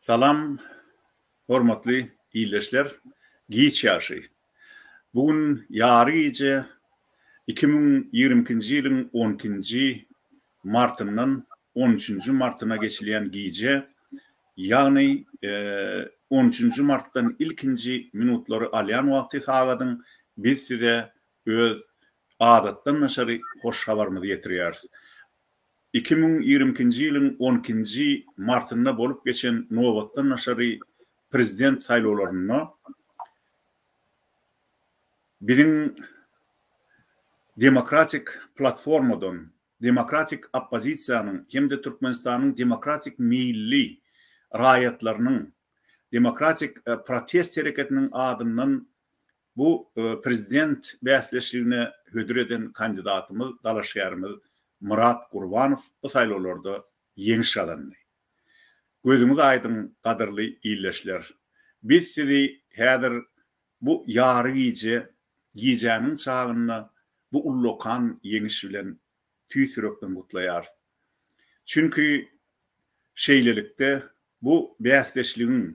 Salam hormatly ildeşler giç ýagşy. Bu gün ýary gije 2022-nji ýylyň on ikinji martyndan on üçünji martyna geçilýän gije, ýagny on üçünji martdan ilkinji minutlary alýan wagty sagadyň biz size öz adatdan daşary hoş habarymyzy ýetirýäris. 2022-nji ýylyň on ikinji martynda bolup geçen nobatdan daşary prezident saýlawlarynda biziň Demokratik platformadan, demokratik oppozisiýanyň hem-de Türkmenistanyň demokratik meýilli raýatlarynyň demokratik protest hereketiniň adyndan Bu prezident bäsleşigine hödür eden kandidatymyz, dalaşgärimiz Myrat Gurbanow bu saýlawlarda ýeňiş gazandy. Gözüňiz aýdyň gadyrly ildeşler! Biz sizi häzir bu ýary gije, gijäniň çagynda bu ullakan ýeňiş bilen tüýs ýürekden gutlaýarys. Çünki şeýlelikde bu bäsdeşligiň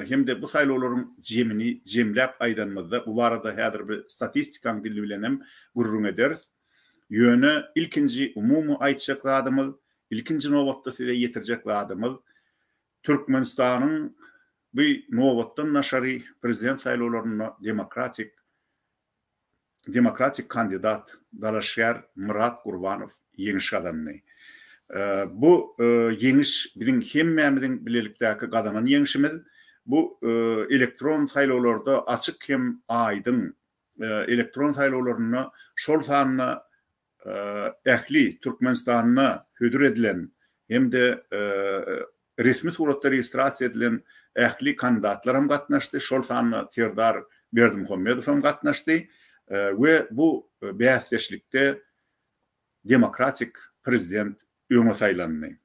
hem-de bu saýlawlaryň jemini jemläp aýdanymyzda, bu barada häzir bir statistikaň dili bilen hem gürrüň ederis. Ýöne ilkinji umumy aýtjak zadymyz, ilkinji nobatda size ýetirjek zadymyz, Türkmenistanyň bu nobatdan daşary prezident saýlawlarynda demokratik demokratik kandidat, dalaşgär Myrat Gurbanow ýeňiş gazandy. Bu ýeňiş biziň hemmämiziň bilelikdäki gazanan ýeňşimiz. Bu elektron saýlawlarda açyk hem aýdyň elektron saýlawlarynda şol sanda ähli Türkmenistanda hödür edilen hem-de resmi suratda registrasiýa edilen ähli kandidatlar hem gatnaşdy, şol sanda Serdar Berdimuhamedow hem gatnaşdy we bu bäsdeşlikde demokratik prezident öňe saýlandy.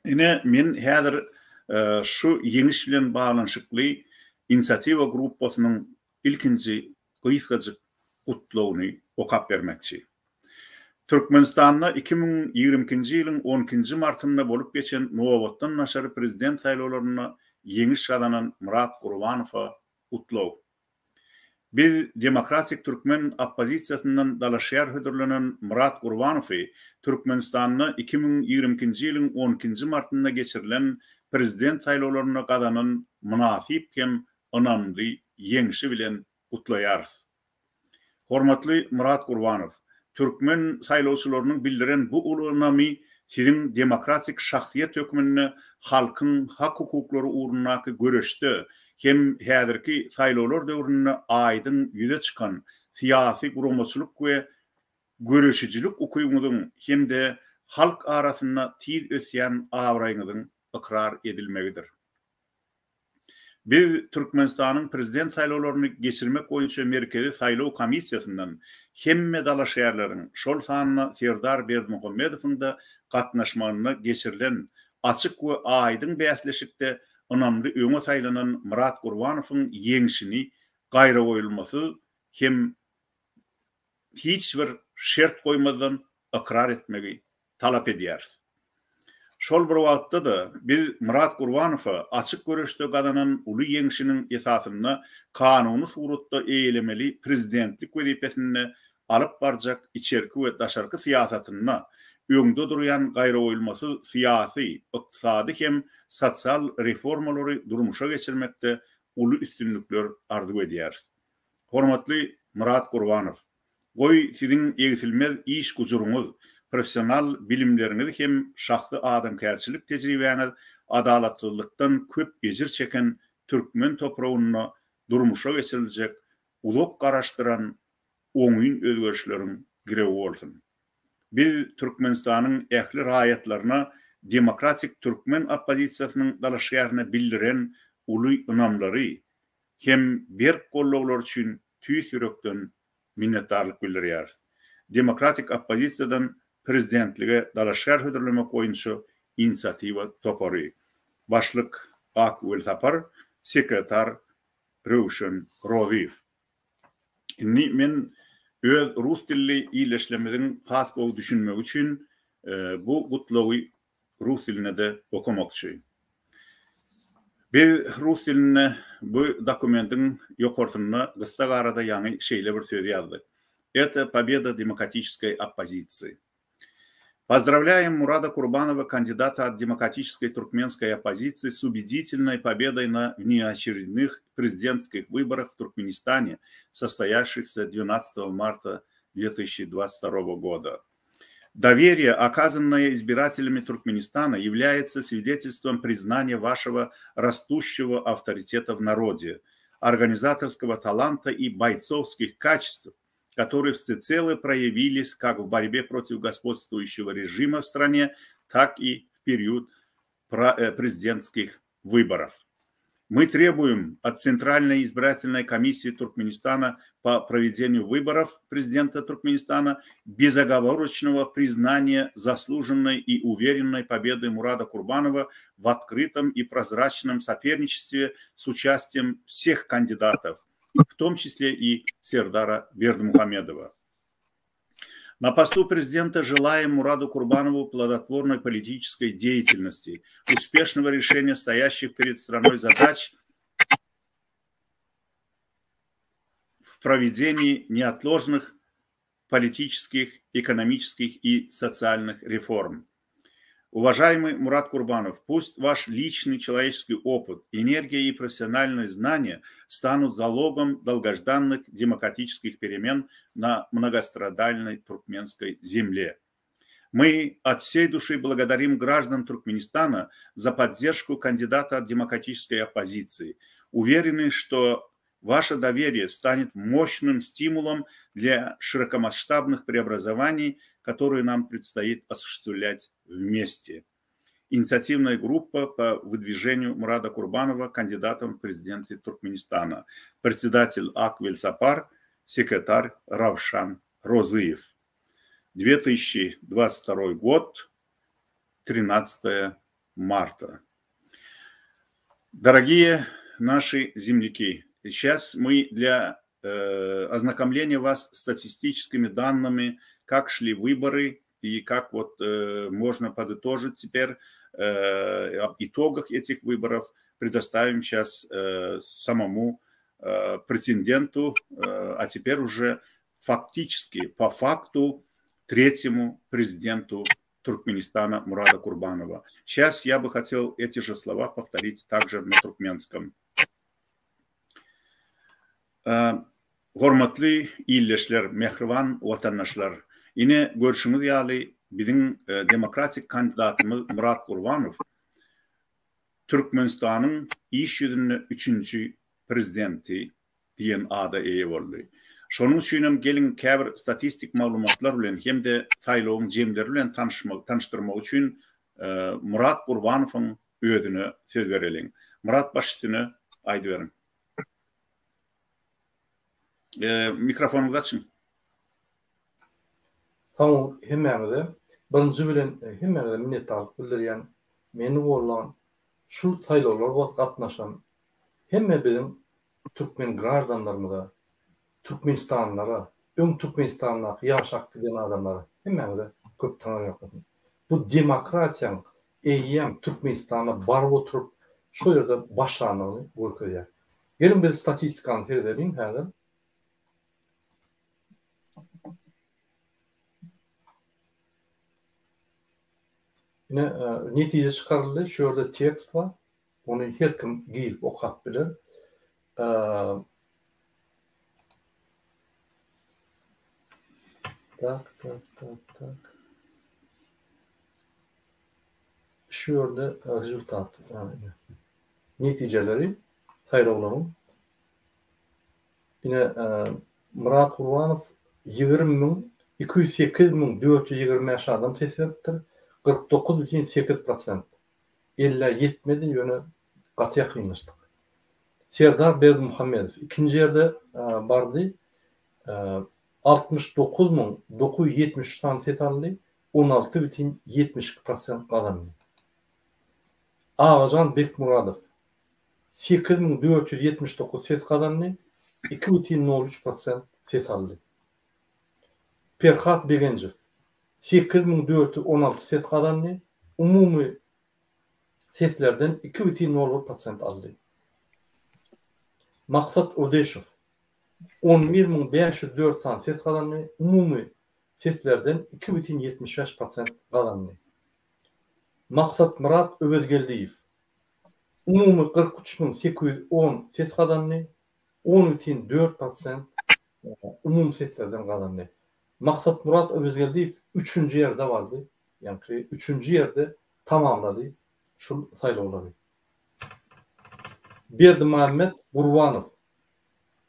Ine, men häzir şu ýeňiş bilen baglanyşykly inisiatiwa gruppasynyň ilkinji gysgajyk gutlagyny okap bermekçi. Türkmenistanda 2022-nji ýylyň on ikinji martynda bolup geçen nobatdan daşary prezident saýlawlarynda ýeňiş gazanan Myrat Gurbanowa gutlag. Biz Demokratik türkmen oppozisiýasyndan dalaşgär hödürlenen Myrat Gurbanowy Türkmenistanda 2022-nji ýylyň on ikinji martynda geçirilen prezident saýlawlarynda gazanan mynasyp hem ynamly ýeňşi bilen gutlaýarys. Hormatly Myrat Gurbanow, türkmen saýlawçylarynyň bildiren bu uly ynamy Siziň demokratik şahsyýet hökmünde halkyň hak-hukuklary ugrundaky göreşde hem häzirki saýlawlar döwründe aýdyň ýüze çykan syýasy guramaçylyk we göreşijilik ukybyňyzyň hem-de halk arasynda tiz ösýän abraýyňyzyň ykrar edilmegidir. Biz Türkmenistanyň Prezident saýlawlaryny geçirmek boýunça Merkezi saýlaw komissiýasyndan hemme dalaşgärleriň, şol sanda Serdar Berdimuhamedowyň-da gatnaşmagynda geçirilen açyk we aýdyň bäsleşikde ynamly öňe saýlanan Myrat Gurbanowyň ýeňşini gaýragoýulmasyz hem hiç bir şert goýmazdan ykrar etmegi talap edýäris. Şol bir wagtda-da, biz Myrat Gurbanowa açyk göreşde gazanan uly ýeňşiniň esasynda kanuny suratda eýelemeli prezidentlik wezipesinde alyp barjak içerki we daşarky syýasatynda öňde durýan gaýragoýulmasyz syýasy, ykdysady hem sosial reformalary durmuşa geçirmekde uly üstünlikler arzuw edýäris. Hormatly Myrat Gurbanow! Goý, siziň egsilmez iş gujuryňyz, professional bilimleriňiz hem şahsy adamkärçilik tejribäňiz adalatsyzlykdan köp ejir çeken türkmen topragynda durmuşa geçiriljek uzak garaşdyran oňyn özgerişleriň girewi bolsun! Biz Türkmenistanyň ähli raýatlaryna demokratik türkmen oppozisiýasynyň dalaşgärine bildiren uly ynamlary hem berk gollawlary üçin tüýs ýürekden minnetdarlyk bildirýäris. Demokratik oppozisiýadan prezidentlige dalaşgär hödürlemek boýunça inisiatiwa topary, başlyk Ak Welsapar, sekretar Röwşen Rozyýew. Indi men öz rus dilli ildeşlerimiziň has gowy düşünmegi üçin bu gutlagy rus dilinde-de okamakçy. Biz rus dilinde bu dokumentiň ýokarsynda gyssagarada ýaňy şeýle bir söz ýazdyk, Это победа демократической оппозиции. Поздравляем Мурада Курбанова, кандидата от демократической туркменской оппозиции, с убедительной победой на внеочередных президентских выборах в Туркменистане, состоявшихся 12 марта 2022 года. Доверие, оказанное избирателями Туркменистана, является свидетельством признания вашего растущего авторитета в народе, организаторского таланта и бойцовских качеств, которые всецело проявились как в борьбе против господствующего режима в стране, так и в период э, президентских выборов. Мы требуем от Центральной избирательной комиссии Туркменистана по проведению выборов президента Туркменистана безоговорочного признания заслуженной и уверенной победы Мурада Курбанова в открытом и прозрачном соперничестве с участием всех кандидатов, в том числе и Сердара Бердымухамедова. На посту президента желаем Мураду Курбанову плодотворной политической деятельности, успешного решения стоящих перед страной задач в проведении неотложных политических, экономических и социальных реформ. Уважаемый Мурат Курбанов, пусть ваш личный человеческий опыт, энергия и профессиональные знания станут залогом долгожданных демократических перемен на многострадальной туркменской земле. Мы от всей души благодарим граждан Туркменистана за поддержку кандидата от демократической оппозиции. Уверены, что ваше доверие станет мощным стимулом для широкомасштабных преобразований, которые нам предстоит осуществлять вместе. Инициативная группа по выдвижению Мурада Курбанова кандидатом в президенты Туркменистана. Председатель Ак Вельсапар, секретарь Равшан Розыев. 2022 год, 13 марта. Дорогие наши земляки, сейчас мы для э, ознакомления вас с статистическими данными, как шли выборы и как вот э, можно подытожить теперь э, об итогах этих выборов, предоставим сейчас э, самому э, претенденту, э, а теперь уже фактически, по факту, третьему президенту Туркменистана Мурада Курбанова. Сейчас я бы хотел эти же слова повторить также на туркменском. Э, hormatly ildeşler, mähriban watandaşlar, ine görşüňiz ýaly biziň e, demokratik kandidatymyz Murat Gurbanow Türkmenistanyň iş ýüzünde üçünji prezidenti diýen ada eýe boldy. Şonuň üçinem geliň käbir statistik maglumatlar bilen hem-de saýlawyň jemleri bilen tanyşmak tanyşdyrmak üçin Murat Gurbanowyň özüne söz bereliň. Murat baş üstüne aýdyberiň. Mikrofonyňyzy açyň. Sag boluň hemmäňize. Birinji bilen hemmäňize minnetdarlyk bildirýän. Meni gollan, şu saýlawlara gatnaşan hemme biziň türkmen graždanlarymyza, türkmenistanlylara, öň Türkmenistandaky ýaşap giden adamlara hemmäňize köp taňryýalkasyn. Bu demokratiýaň eýýäm Türkmenistanda baryp oturyp şo ýerde başlandygyny görkezýär. Geliň biz statistikany seredeliň häzir. Ine netije çykaryldy, şu ýerde tekst bar. Ony her kim girip okap biler. Tak, tak, tak, tak. Şu ýerde rezultat, netijeleri saýlawlaryň. Ine, Myrat Gurbanow 20 208 425 adam ses beripdir. 49,8 prosent. Ellä ýetmedi, ýöne gaty ýakynlaşdyk. Serdar Berdimuhamedow ikinji ýerde bardy. 69 973 sany ses aldy, 16,72 prosent gazandy. Agajan Bekmyradow 8479 ses gazandy, 2,03 prosent ses aldy. Perhat Begenjow 8416 ses gazandy, umumy. seslerden 2,01 prosent aldy. Maksat Ödeşow 11504 sany ses gazandy, umumy seslerden 2,75 prosent gazandy. Maksatmyrat Öwezgeldiýew umumy 43810 ses gazandy, 10,4 prosent umumy seslerden gazandy. Maksatmyrat Öwezgeldiýew üçünji ýerde bardy, ýaňky üçünji ýerde tamamlady şul saýlawlary. Berdimuhamet Gurbanow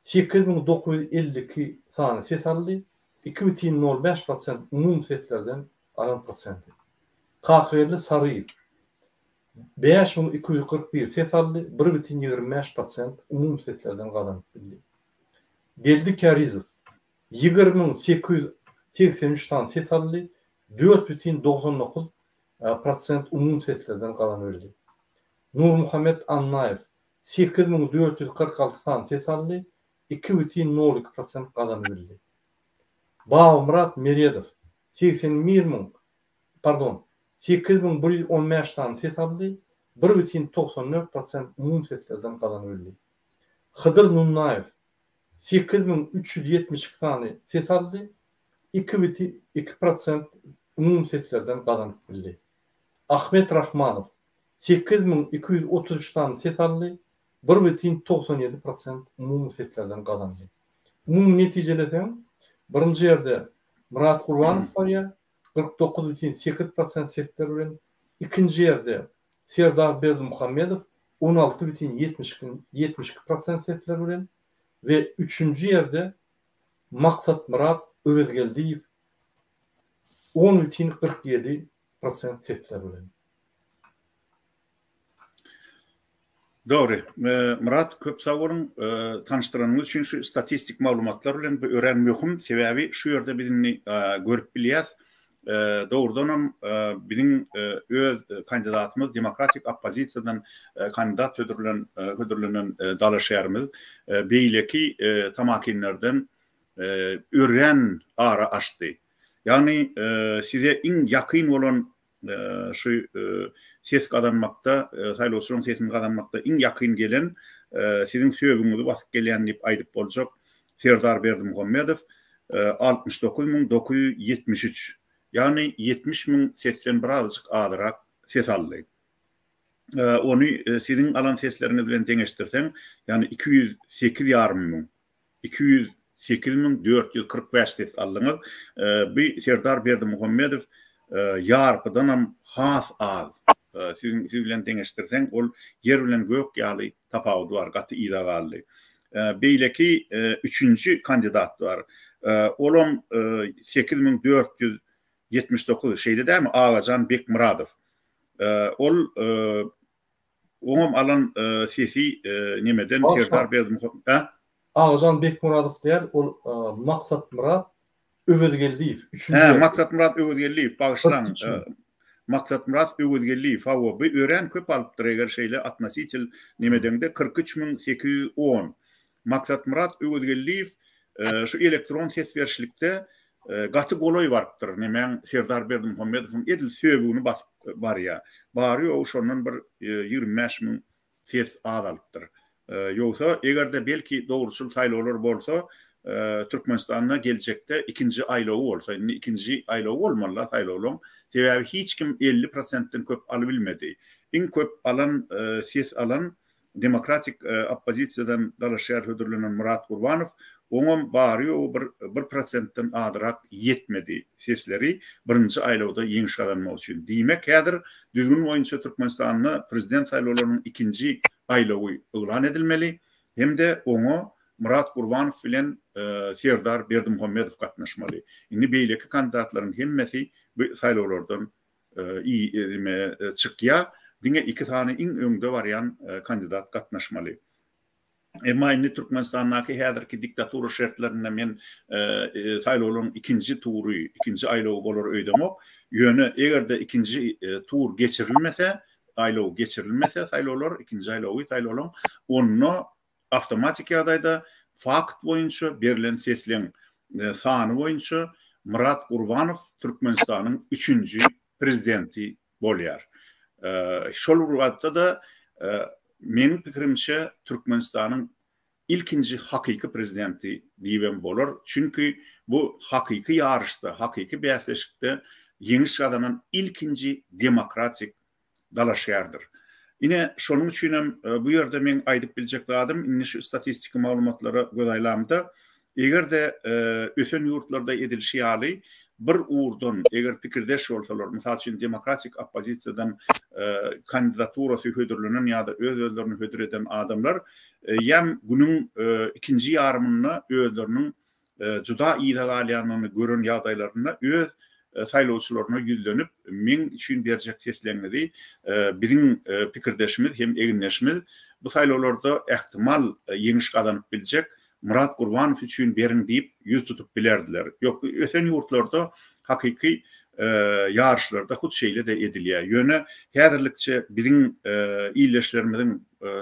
8952 sany ses aldy, 2,05 prosent umumy seslerden alan prosenti. Kakageldi Saryýew 5241 ses aldy, 1,25 prosent umumy seslerden gazanyp bildi. Geldi Kärizow 20883 sany ses aldy, 4,99 prosent umumy seslerden gazanybildi. Nurmuhammet Annaýew 8446 sany ses aldy, 2,02 prosent gazanybildi. Babamyrat Meredow 81 müň, pardon, 8115 sany ses aldy, 1,94 prosent umumy seslerden gazanybildi. Hydyr Nunnaýew 8372 sany ses aldy, 2,2 prosent umumy seslerden gazanyp bildi. Ahmet Rahmanow 8233 sany ses aldy, 1,97 prosent umumy seslerden gazandy. Umumy netijeleseň, birinji ýerde Myrat Gurbanow barýar, 49,8 prosent sesler bilen, ikinji ýerde Serdar Berdimuhamedow 16,72 prosent sesler bilen we üçünji ýerde Maksatmyrat Öwezgeldiýew 10,47 prosent sesler bilen. Dogry. Myrat, köp sag boluň, tanyşdyranyňyz üçin şu statistik maglumatlar bilen bu örän möhüm, sebäbi şu ýerde biz indi görüp bilýäs, dogrudanam biziň öz kandidatymyz demokratik oppozisiýadan kandidat hödürlen hödürlenen dalaşgärimiz beýleki tamakinlerden örän ara açdy. Ýagny size iň ýakyn bolan şu ses gazanmakda, saýlawçylaryň sesini gazanmakda iň ýakyn gelen, siziň söbügiňizi basyp gelýän diýip aýdyp boljak Serdar Berdimuhamedow 69 973, ýagny 70 müň sesden birazajyk azyrak ses aldy. Ony siziň alan sesleriňiz bilen deňeşdirseň, ýagny 208 ýarym müň. 208 445 ses aldyňyz. Bu Serdar Berdimuhamedow ýarpydanam has az. Siziň siz bilen deňeşdirseň, ol ýer bilen gök ýaly tapawudy bar, gaty yza galdy. Beýleki üçünji kandidat bar. Olam 8479, şeýle dälmi, Agajan Bekmyradow. Ol Oňam alan sesi nemeden Serdar Berdimuhamedow hä? Agajan Bekmyradow däl ol Maksatmyrat Öwezgeldiýew üçünji Hä Maksatmyrat Öwezgeldiýew bagyşlaň Maksatmyrat Öwezgeldiýew hawa bu örän köp alypdyr eger şeýle otnositel nemedeňde 43810 Maksatmyrat Öwezgeldiýew şu elektron ses berişlikde Gaty golaý barypdyr nemäň Serdar Berdimuhamedowyň edil söbügini basyp barýa. Bary-ýogy şondan bir 25 müň ses az alypdyr. Ýogsa eger-de belki dogruçyl saýlawlar bolsa Türkmenistanda geljekde ikinji aýlawy bolsa indi ikinji aýlawy bolmaly-la saýlawlaň. Sebäbi hiç kim 50 prosentden köp alybilmedi. Iň köp alan ses alan Demokratik oppozisiýadan dalaşgär hödürlenen Myrat Gurbanow, oňam bary-ýogy bir bir prosentden azyrak ýetmedi sesleri birinji aýlawda ýeňiş gazanmak üçin. Diýmek, häzir düzgün boýunça Türkmenistanda prezident saýlawlarynyň ikinji aýlawy yglan edilmeli hem-de oňa Myrat Gurbanow bilen Serdar Berdimuhamedow gatnaşmaly. Indi beýleki kandidatlaryň hemmesi bu saýlawlardan neme çykýar. Diňe iki sany iň öňde barýan kandidat gatnaşmaly. Emma indi Türkmenistandaky häzirki diktatura şertlerinde men saýlawlaryň ikinji tury, ikinji aýlawy bolar öýdemok. Ýöne eger-de ikinji tur geçirilmese, aýlaw geçirilmese saýlawlar, ikinji aýlawy saýlawlaryň, onda Awtomatik ýagdaýda fakt boýunça berlen sesleň sany boýunça Myrat Gurbanow Türkmenistanyň üçünji prezidenti bolýar. Şol bir wagtda-da meniň pikirimçe Türkmenistanyň ilkinji hakyky prezidenti diýibem bolar. Çünki bu hakyky ýaryşda, hakyky bäsleşikde ýeňiş gazanan ilkinji demokratik dalaşgärdir. Ine, şonuň üçinem bu ýerde meň aýdyp biljek zadym, indi şu statistiki maglumatlara göz aýlamda, eger-de ösen ýurtlarda edilişi ýaly bir ugurdan eger pikirdeş bolsalar, mysal üçin demokratik oppozisiýadan kandidaturasy hödürlenen ýa-da öz-özlerini hödür eden adamlar ýam günüň ikinji ýarymynda özleriniň juda yza galýanyny gören ýagdaýlarynda öz saýlawçylaryna ýüzlenip, meň üçin berjek sesleňizi biziň pikirdeşimiz hem egindeşimiz bu saýlawlarda ähtimal ýeňiş gazanyp biljek Myrat Gurbanow üçin beriň diýip ýüz tutup bilerdiler. Ýok, ösen ýurtlarda hakyky ýaryşlarda hut şeýle-de edilýär. Ýöne häzirlikçe biziň ildeşlerimiziň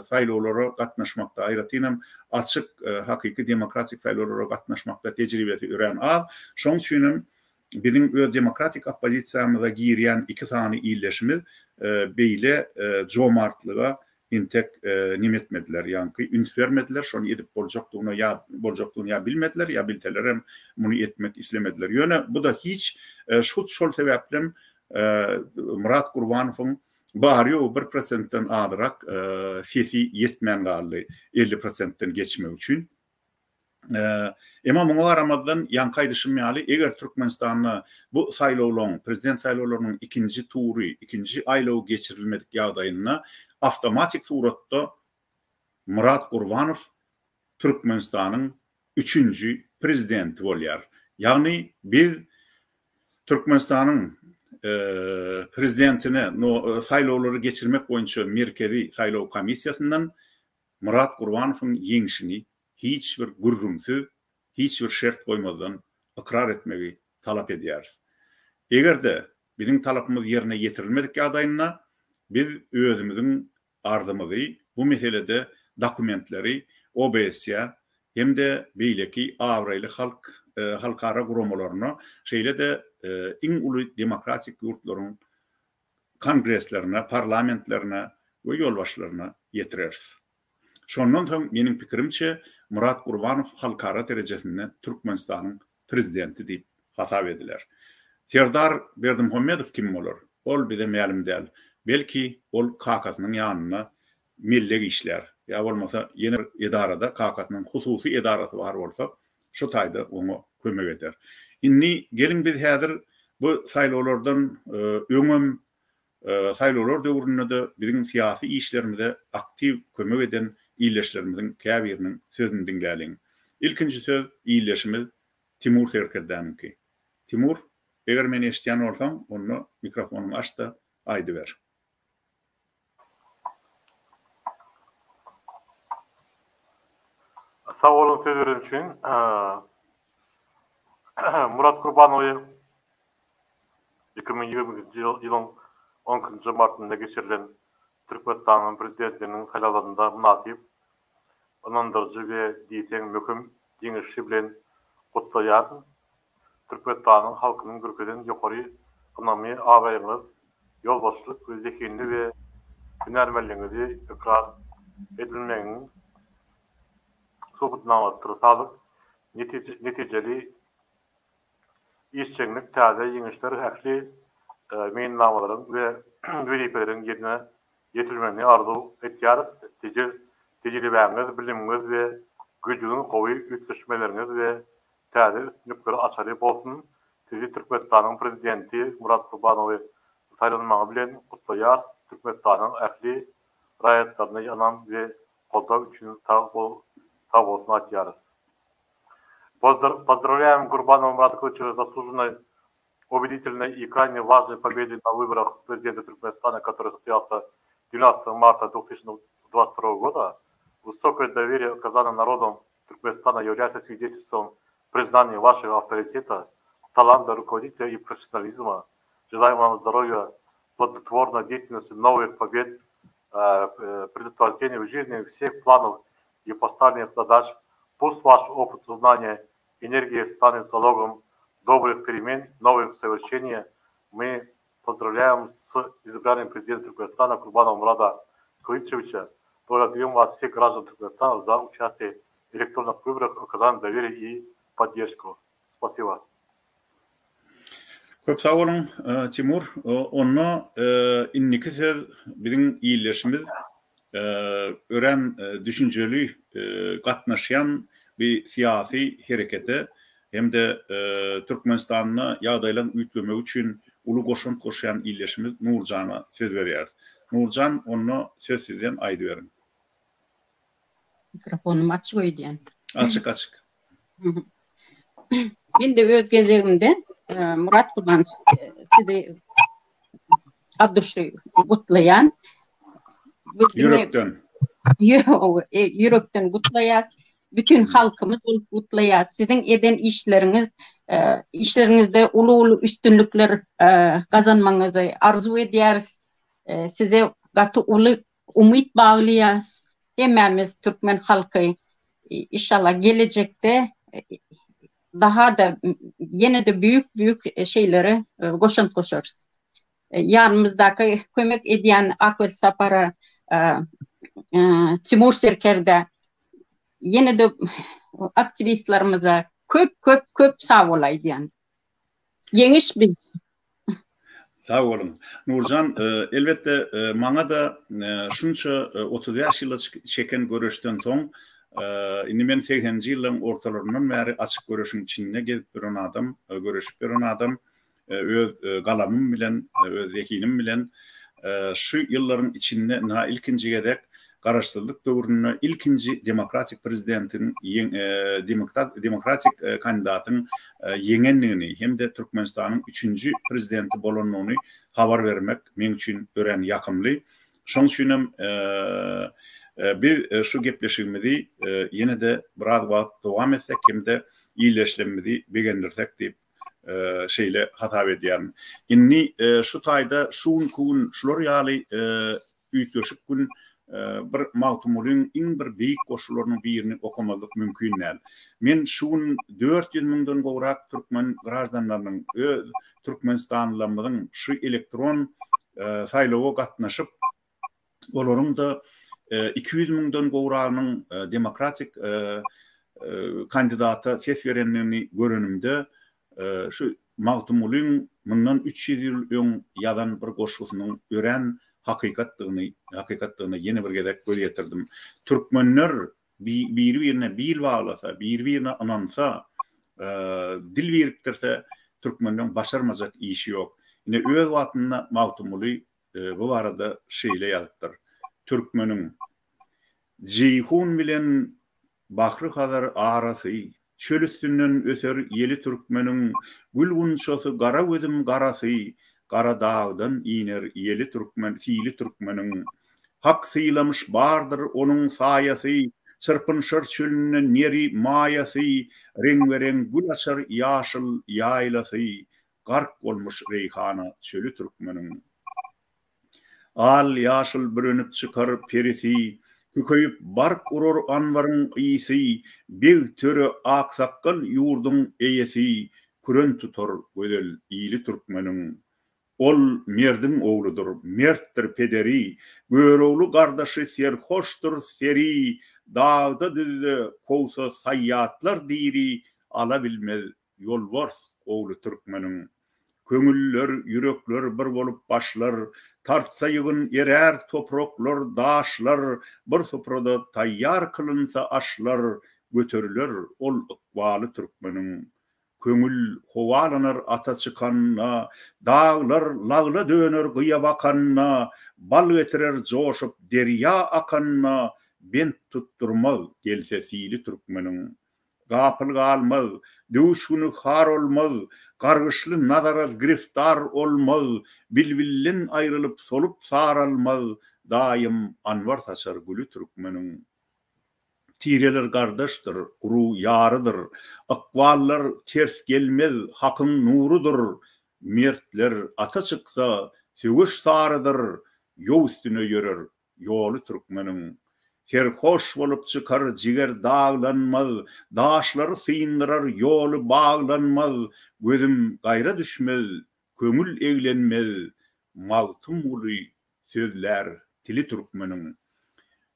saýlawlara gatnaşmakda, aýratynam açyk, hakyky demokratik saýlawlara gatnaşmakda tejribesi örän az. Şonuň üçinem biziň öz demokratik oppozisiýamyza girýän iki sany ildeşimiz beýle jomartlyga entek neme etmediler, ýaňky üns bermediler, şony edip boljakdygyna ýa boljakdygyny ýa bilmediler, ýa bilselerem muny etmek islemediler. Ýöne bu-da hiç, hut şol sebäplem Myrat Gurbanowyň bary-ýogy bir prosentden azrak sesi ýetmän galdy 50 prosentden geçmek üçin. Emma muňa garamazdan, ýaňky aýdyşym ýaly, eger Türkmenistanda bu saýlawlaryň, prezident saýlawlarynyň ikinji tury, ikinji aýlawy geçirilmedik ýagdaýynda awtomatik suratda Myrat Gurbanow Türkmenistanyň üçünji prezidenti bolýar. Ýagny biz Türkmenistanyň prezidentine saýlawlary geçirmek boýunça Merkezi saýlaw komissiýasyndan Myrat Gurbanowyň ýeňşini hiç bir gürrüňsiz, hiç bir şert goýmazdan ykrar etmegi talap edýäris. Eger-de biziň talapymyz ýerine ýetirilmedik ýagdaýynda, biz özümiziň arzymyzy bu meselede dokumentleri OBSE hem-de beýleki abraýly halk halkara guramalaryna, şeýle-de iň uly demokratik ýurtlaryň kongreslerine, parlamentlerine we ýolbaşçylaryna ýetireris. Şondan soň, meniň pikirimçe, Myrat Gurbanow halkara derejesinde Türkmenistanyň prezidenti diýip hasap ediler. Serdar Berdimuhamedow kim bolar? Ol bize mälim däl. Belki, ol kakasynyň ýanynda mellek işlär, ýa bolmasa ýene bir edarada kakasynyň hususy edarasy bar bolsa, şu taýda oňa kömek eder. Indi geliň biz häzir bu saýlawlardan öňem Saýlawlar döwründe-de biziň syýasy işlerimize aktiw kömek eden ildeşlerimiziň käbiriniň sözüni diňläliň. Ilkinji söz ildeşimiz Timur serkerdäniňki. Timur, eger meni eşidýän bolsaň, onda mikrofonyňy aç-da, aýdyber. Sag boluň söz beren üçin. Murat Gurbanowy 2022-nji ýylyň on ikinji martynda geçirilen Türkmenistanyň Prezidentliginiň saýlawlarynda mynasyp, ynandyryjy we diýseň möhüm ýeňişi bilen gutlaýaryn. Türkmenistanyň halkynyň görkezen ýokary ynamy abraýyňyz, ýolbaşçylyk we zehinli we hünärmenligiňizi ykrar edilmegiň subutnamasydyr. Sadyk, netijeli Işjeňlik täze ýeňişler ähli meýilnamalaryň we wezipeleriň ýerine ýetirilmegini arzuw etýäris. Tejribäňiz, bilimiňiz we güýjüňiz gowy üýtgeşmeleriňiz we täze üstünliklere açary bolsun! Sizi Türkmenistanyň Prezidenti Myrat Gurbanowy saýlanmagy bilen gutlaýarys. Türkmenistanyň ähli raýatlaryna ynam we goldaw üçin sag bolsun aýtýarys. Поздравляем Гурбанова Мурата Кылычева с заслуженной, убедительной и крайне важной победой на выборах президента Туркменистана, который состоялся 12 марта 2022 года. Высокое доверие, оказанное народом Туркменистана, является свидетельством признания вашего авторитета, таланта руководителя и профессионализма. Желаем вам здоровья, плодотворной деятельности, новых побед, предотвращения в жизни всех планов и поставленных задач. Пусть ваш опыт, знания, энергия станет залогом добрых перемен, новых совершений. Мы. Поздравляем с избранием президента Туркменистана Курбанова Мурада Кылычевича. Благодарим вас, всех граждан Туркменистана, за участие в электронных выборах, оказание доверие и поддержку. Спасибо. Köp sag boluň, Timur. Onda indiki söz biziň ildeşimiz, örän düşünjeli gatnaşýan bir syýasy herekete hem-de Türkmenistanda ýagdaýlaryň üýtgemegi üçin uly goşant goşýan ildeşimiz Nurjana söz berýäris. Nurjan, onda söz sizden, aýdyberiň. Mikrofonym açyk öýdýän. Açyk, açyk. Men-de öz gezegimde Murat Gurbanowiç sizi od duşy gutlaýan. Ýürekden. Ýürekden gutlaýas. Bütin halkymyz bolup gutlaýas. Siziň eden işleriňiz, işleriňizde uly-uly üstünlikler gazanmagyňyzy arzuw edýäris. Size gaty uly umyt baglaýas. Hemmämiz türkmen halky inşallah gelejekde daha-da ýene-de büýük-büýük şeýlere goşant goşarys. Ýanymyzdaky kömek edýän Ak Welsapara, Timur Serkerdä, ýene-de aktiwistlerimize köp köp köp sag bol aýdýan. Ýeňiş biz. Sag boluň. Nurjan, elbetde, maňa-da şunça 35 ýyla çeken göreşden soň, indi men segseninji ýyllaryň ortalaryndan bäri açyk göreşiň içinde gezip ýören adam, göreşip ýören adam, öz galamym bilen, öz zehinim bilen şu ýyllaryň içinde ynha ilkinji gezek Garaşsyzlyk döwründe ilkinji demokratik prezidentiň demokratik kandidatyň ýeňendigini hem-de Türkmenistanyň üçünji prezidenti bolandygyny habar bermek meň üçin örän ýakymly. Şonuň üçinem biz şu gepleşigimizi ýene-de biraz wagt dowam etsek hem-de ildeşlerimizi begendirsek diýip şeýle hasap edýärin. Indi şu taýda şu günki gün şular ýaly üýtgeşik gün bir Magtymgulyň iň bir beýik goşgularynyň birini okamazlyk mümkin däl. Men şu gün 400 müňden gowrak türkmen graždanlarynyň, öz türkmenistanlylarymyzyň şu elektron saýlawa gatnaşyp, olaryň-da 200 müňden gowragynyň demokratik kandidata ses berendigini görenimde, şu Magtymgulyň mundan 300 ýyl öň ýazan bir goşgusynyň örän hakykatdygyny, hakykatdygyna ýene bir gezek göz ýetirdim. Türkmenler biri-birine bil baglasa, biri-birine ynansa, dil birikdirse, türkmenleň başarmajak işi ýok. Ine, öz wagtynda Magtymguly bu barada şeýle ýazypdyr, Türkmeniň Jeýhun bilen Bahry-Hazar arasy, Çöl üstünden öser ýeli türkmeniň, Gül gunçasy gara gözüm garasy, Gara dagdan iner ýeli türkmen, sili türkmeniň. Hak sylamyş bardyr onuň saýasy, Çyrpynşar çölünde neri, maýasy, Reňbe-reň gül açar ýaşyl ýaýlasy, Gark bolmuş reýhana çöli türkmeniň. Al-ýaşyl bürenip çykar perisi, Kükeýip bark urar anbaryň ysy, Beg, töre, aksakgal ýurduň eýesi, Küren tutar gözel ili türkmeniň. Ol merdiň ogludyr, mertdir pederi, Görogly gardaşy serhoşdyr seri, Dagda-düzde kowsa saýýatlar diri, Ala bilmez Ýolbars ogly türkmeniň. Köňüller, ýürekler bir bolup başlar, Tartsa ýygyn erär topraklar, daşlar, Bir suprada taýýar kylynsa aşlar, Göteriler ol ykbaly türkmeniň. Köňül howalanar ata çykanda, Daglar lagla döner gyýa bakanda, Bal getirer joşup derýa akanda, Bent tutdurmaz gelse sili türkmeniň. Gapyl galmaz, döwüş güni har olmaz, Gargyşly nazara giriftar olmaz, Bilbilden aýrylyp solup saralmaz, Daýym anwar saçar güli türkmeniň. Tireler gardaşdyr, urug ýarydyr, Ykballar ters gelmez, Hakyň nurudyr, Mertler ata çyksa, söweş sarydyr, Ýow üstüne ýörer Ýoly türkmeniň. Serhoş bolup çykar jiger daglanmaz, Daşlary syndyrar ýoly baglanmaz, Gözüm gaýra düşmez, köňül eglenmez, Magtymguly sözlär tili türkmeniň.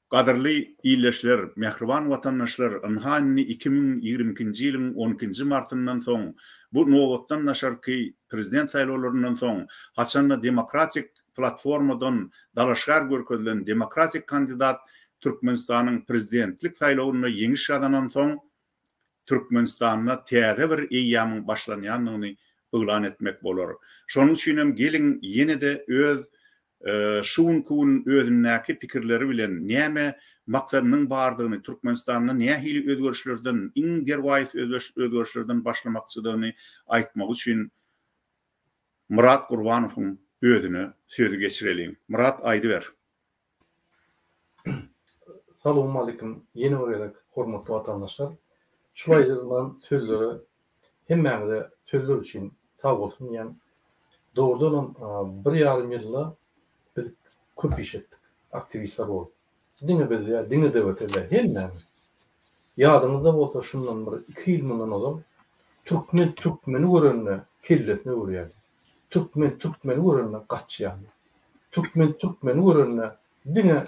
Gadyrly ildeşler, mähriban watandaşlar, ynha indi 2022-nji ýylyň on ikinji martyndan soň, bu nobatdan daşarky Prezident saýlawlaryndan soň, haçanda demokratik platformadan dalaşgär görkezilen demokratik kandidat Türkmenistanyň Prezidentlik saýlawynda ýeňiş gazanansoň, Türkmenistanda täze bir eýýamyň başlanýandygyny yglan etmek bolar. Şonuň üçin hem geliň ýene-de öz şu günki gün özündäki pikirleri bilen näme maksadynyň bardygyny, Türkmenistanda nähili özgerişlerden, iň derwaýys özgerişlerden başlamakçydygyny aýtmagy üçin Myrat Gurbanowyň özüne sözi geçireliň. Myrat aýdyber. Salowmalikim ýene bir gezek hormatly watandaşlar. Şul aýdylan sözlere hemmäňize sözler üçin sag bolsun diýýän. Dogrudanam bir ýarym ýylda biz köp iş etdik aktiwistler bolup. Diňe biz däl, diňe DWT däl, hemmämiz. Ýadyňyzda bolsa şundan bir iki ýyl mundan ozal türkmen türkmeni görende kellesine urýardy. Türkmen türkmeni görende gaçýardy. Türkmen türkmeni görende diňe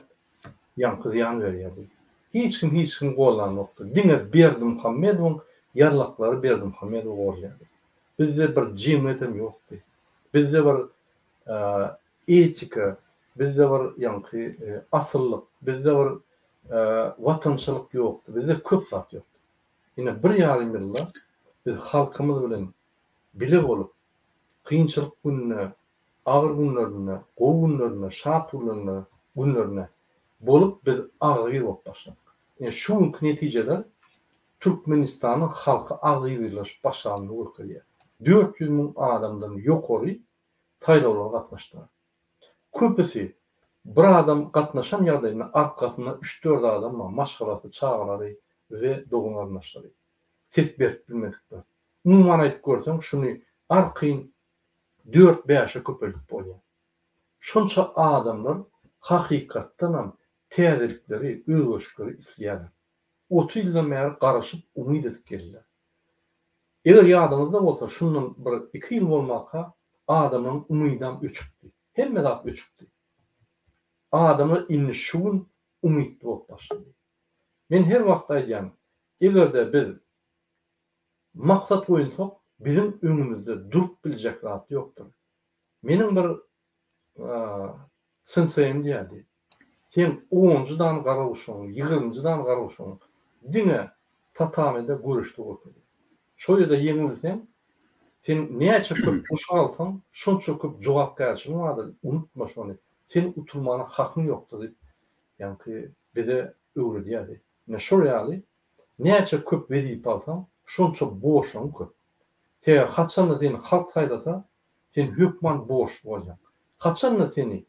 ýaňky zyýan berýärdi. Hiç kim hiç kimi gollanokdy. Diňe Berdimuhamedowyň ýarlaklary Berdimuhamedowy golýardy. Bizde bir jemgyýetem ýokdy. Bizde bir etika, bizde bir ýaňky asyllyk, bizde bir watançylyk ýokdy. Bizde köp zat ýokdy. Ine bir ýarym ýylda biz halkymyz bilen bile bolup, kynçylyk gününe agyr günlerinde, gowy günlerinde, şat günlerinde, günlerinde bolup biz agzybir bolup başladyk. Ine şu günki netijeler Türkmenistanyň halky agzybirleşip başlanyny görkezýär. 400 müň adamdan ýokary saýlawlara gatnaşdylar. Köpüsi bir adam gatnaşan ýagdaýynda arkasynda üç-dört adam bar, maşgalasy, çagalary we dogan-garyndaşlary. Ses berip bilmedikler. Umuman aýdyp görseň şuny arkaýyn dört-bäşe köpeldip bolýar. Şonça adamlar hakykatdanam täzelikleri, özgerişikleri isleýärler. 30 ýyldan bäri garaşyp, umyt edip geldiler. Eger ýadyňyzda bolsa, şundan bir iki ýyl bolmaka adamlaryň umydam öçükdi. Hemme zat öçükdi. Adamlar indi şu gün umytly bolup başlady. Men her wagt aýdýan, eger-de biz Maksat goýunsak, biziň öňümizde durup biljek zat ýokdur. Meniň bir senseýim diýerdi, Sen onunjy dan garaguşuň, ýigriminji dan garaguşuň diňe tatamide göreşde görkezýär. Şo ýerde ýeňilseň, sen näçe köp guş alsaň, şonça köp jogapkärçiligiň bardyr, unutma şony, sen utulmana hakyň ýokdur diýip, ýaňky bize öwredýärdi. Ine şol ýaly Näçe köp wezipe alsaň, şonça borçlaryň köp. Sebäbi haçanda seni halk saýlasa, sen hökman borçly bolýaň. Haçanda seni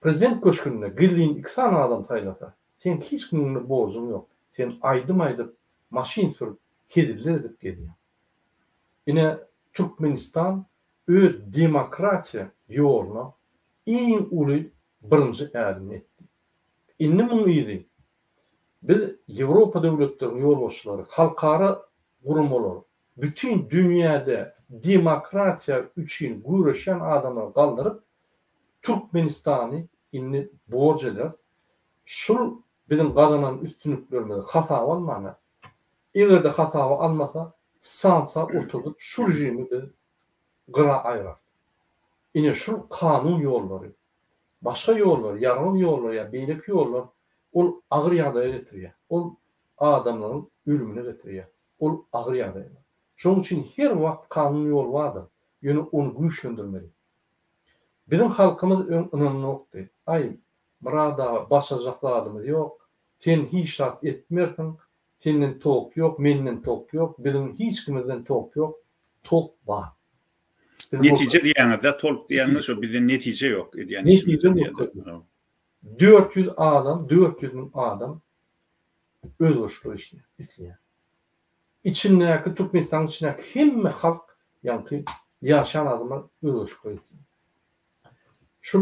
Prezident köşgünde gizlin iki sany adam saýlasa, seň hiç kimiň öňünde borjuň ýok. Sen aýdym aýdyp, maşyn sürüp, heziller edip gezýäň. Ine, Türkmenistan öz demokratiýa ýoluna iň uly birinji ädimini etdi. Indi muň yzy Biz Ýewropa döwletleriniň ýolbaşçylary, halkara guramalar, bütin dünýäde demokratiýa üçin göreşýän adamlary galdyryp, Türkmenistany indi borç ederis. Şul biziň gazanan üstünliklerimizi hasaba almana, eger-de hasaba almasa, sanksiýa oturdyp şu režimi biz gyra aýrarys. Ine şul kanun ýollary. Başga ýollar, ýarag ýollar ýa beýleki ýollar ol agyr ýagdaýa getirýär. Ol adamlaryň ölümine getirýär. Ol agyr ýagdaýlar. Şonuň üçin her wagt kanun ýol bardyr, ýöne ony güýçlendirmeli. Biziň halkymyz öň ynananokdy. Aý, Myrat aga, başarjak zadymyz ýok. Sen hiç zat etmersiň. Senden tok ýok, menden tok ýok, biziň hiç kimizden tok ýok. Tok bar. Netije diýýäňiz-dä, tolk diýýäňiz şo bizde netije ýok edýän işimizde diýýär. 400 adam, 400 müň adam özgerişlik isleýär. Içindäki Türkmenistanyň içindäki hemme halk, ýaňky ýaşaýan adamlar özgerişlik isleýär. Şul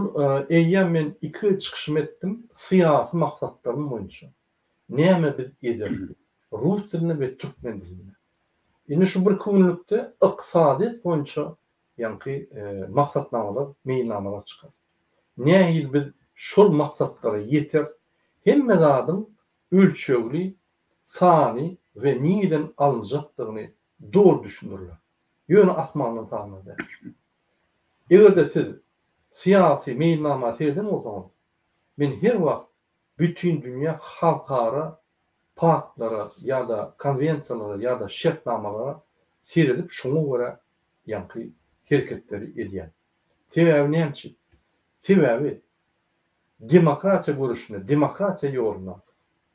eýýäm men iki çykyşym etdim syýasy maksatlarym boýunça. Näme biz ederis? Rus dilinde we türkmen dilinde. Indi şu birki günlükde ykdysadyýet boýunça. ýaňky maksatnamalar, meýilnamalar çykar. Nähili biz şol maksatlara ýeteris, hemme zadyň ölçegli sany we nireden alynjakdygyny doly düşündiriler. Ýöne asmandan sanlar däl. Eger-de siz syýasy meýilnama sereden bolsaňyz, men her wagt bütindünýä halkara paktlara ýa-da konwensiýalara ýa-da şertnamalara seredip şoňa görä ýaňky hereketleri edýän. Sebäbi näme üçin? Sebäbi demokratiýa göreşinde, demokratiýa ýolunda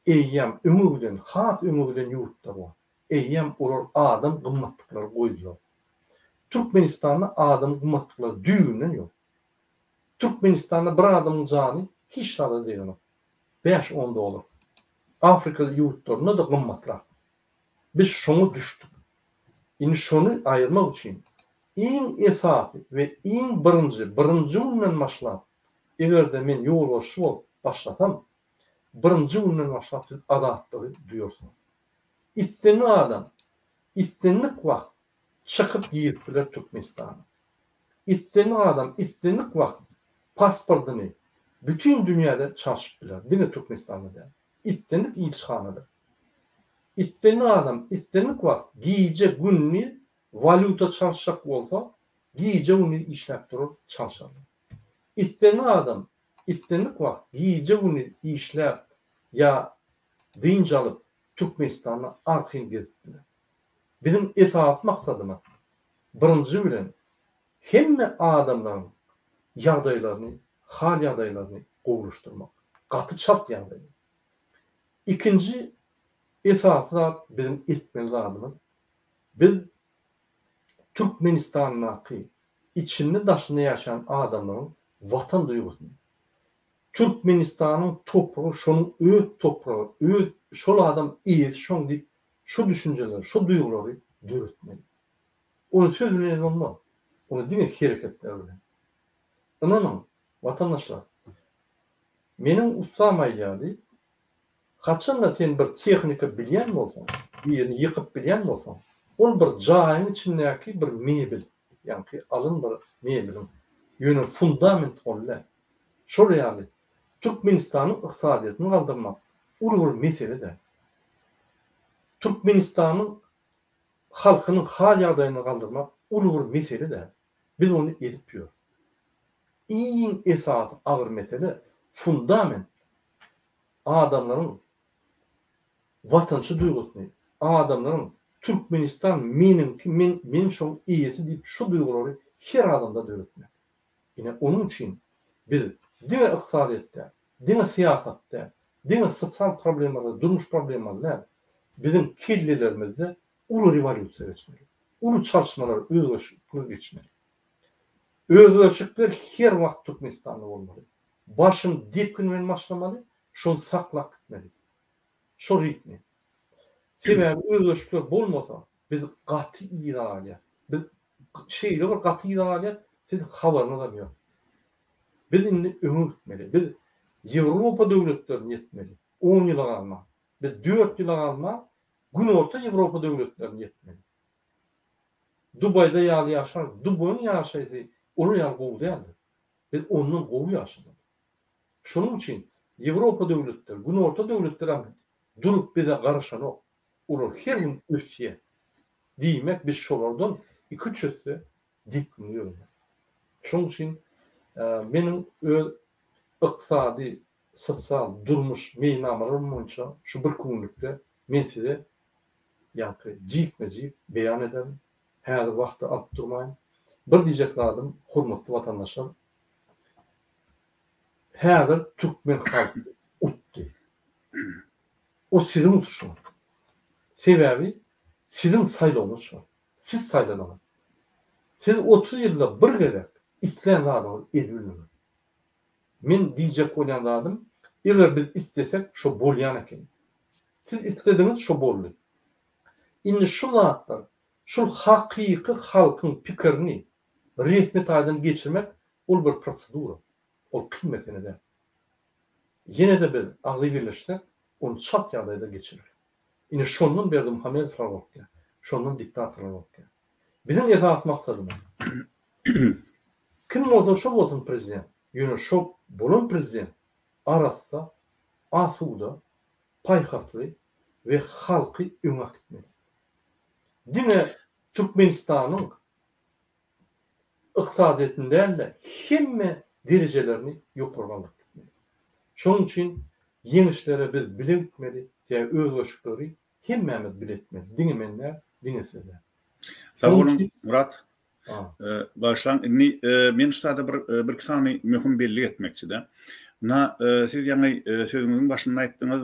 eýýäm öňe giden, has öňe giden ýurtlar bar. Eýýäm olar adam gymmatlyklary goýdular. Türkmenistanda adam gymmatlyklary düýbünden ýok. Türkmenistanda bir adamyň jany hiç zada degenok. Bäş-on dollar. Afrika ýurtlarynda-da gymmatrak. Biz şoňa düşdük. Indi şony aýyrmak üçin iň esasy we iň birinji, birinji günden başlap, eger-de men ýolbaşçy bolup başlasam, birinji günden başlap siz azatlygy duýarsyňyz. Islendik adam, islendik wagt çykyp girip biler Türkmenistana. Islendik adam islendik wagt pasportyny bütin dünýäde çalşyp biler, diňe Türkmenistanda däl. Islendik ilçihanada. Islendik adam islendik wagt gije gündiz walýuta çalyşjak bolsa gije gündiz işläp durar çalşarlar. Islendik adam islendik wagt gije gündiz işläp ýa dynç alyp Türkmenistanda arkaýyn gezip biler. Biziň esasy maksadymyz birinji bilen hemme adamlaryň ýagdaýlaryny, hal ýagdaýlaryny gowulaşdyrmak. Gaty çalt ýagdaýda. Ikinji esasy zat biziň etmeli zadymyz, biz Türkmenistandaky içinde daşynda ýaşaýan adamlaryň watan duýgusyny, Türkmenistanyň topragy şonuň öz topragy, öz şol adam eýesi şoň diýip şu düşünjeleri, şu duýgulary döretmeli. Ony söz bilen edip bolmaz. Ony diňe hereketler bilen. Ynanyň, watandaşlar, meniň ussam aýdýardy, Haçanda sen bir tehnika bilýän bolsaň, birini ýykyp bilýän bolsaň, ol bir jaýyň içindäki bir mebel, ýaňky alyn bir mebeliň, ýöne fundament ol däl. Şol ýaly, Türkmenistanyň ykdysadyýetini galdyrmak uly bir mesele däl. Türkmenistanyň halkynyň hal-ýagdaýyny galdyrmak uly bir mesele däl. Biz ony edip ýörüs. Iň esasy agyr mesele fundament, adamlaryň watançy duýgusyny, adamlaryň Türkmenistan meniňki, men men şoň eýesi diýip şu duýgulary her adamda döretmek. Ine onuň üçin biz diňe ykdysadyýet däl, diňe syýasat däl, diňe sosial problemalar, durmuş problemalary däl, biziň kellelerimizde uly rewolýusiýa geçmeli. Uly çalyşmalar, özgerişlikler geçmeli. Özgerişlikler her wagt Türkmenistanda bolmaly. Başyny depgin bilen başlamaly, şony saklap gitmeli. Şol ritmi. Sebäbi özgerişlikler bolmasa, biz gaty yza galýas. Biz şeýle bir gaty yza galýas, siz habaryňyzam ýok. Biz indi öňe gitmeli. Biz Ýewropa döwletlerine ýetmeli. On ýyla galman. Biz dört ýyla galman Günorta Ýewropa döwletlerine ýetmeli. Dubaýda ýaly ýaşar, Dubaýyň ýaşaýsy olar ýaly gowy däldir. Biz ondan gowy ýaşamaly. Şonuň üçin Ýewropa döwletleri, Günorta döwletlerem durup bize garaşanok. Olar her gün ösýär. Diýmek biz şolardan iki-üç esse depginli ýöreýäris. Şonuň üçin meniň öz ykdysady, sosial, durmuş meýilnamalarym boýunça şu birki günlükde men size ýaňky jikme-jik beýan ederin. Häzir wagty alyp durmaýyn. Bir diýjek zadym, hormatly watandaşlar, häzir türkmen halky utdy. O siziň utuşyňyz. Sebäbi siziň saýlawyňyz şol. Siz saýladyňyz. Siz 30 ýylda bir gezek islän zadyňyzy edibildiňiz. Men diýjek bolýan zadym, eger biz islesek şo bolýan eken. Siz islediňiz şo boldy. Indi şu zatlar, şul hakyky halkyň pikirini resmi taýdan geçirmek ol bir prosedura. Ol kyn mesele däl. Ýene-de biz agzybirleşsek, ony çalt ýagdaýda geçireris. Ine şondan Berdimuhamedowlar gorkýar. Şondan diktatorlar gorkýar. Biziň esasy maksadymyz. Kim bolsa şo bolsun prezident, ýöne şo bolan prezident arassa, asuda, paýhasly we halky öňe äkitmeli. Diňe Türkmenistanyň ykdysadyýetini däl-de, hemme derejelerini ýokary galdyryp gitmeli. Şonuň üçin ýeňişlere biz bile gitmeli, sebäbi özgerişikleri hemmämiz bile etmeli, diňe men däl, diňe siz däl. Sag boluň, Myrat. Bagyşlaň, indi men şu taýda bir birki sany möhüm bellik etmekçi-de. Ynha, siz ýaňy sözüňiziň başynda aýtdyňyz,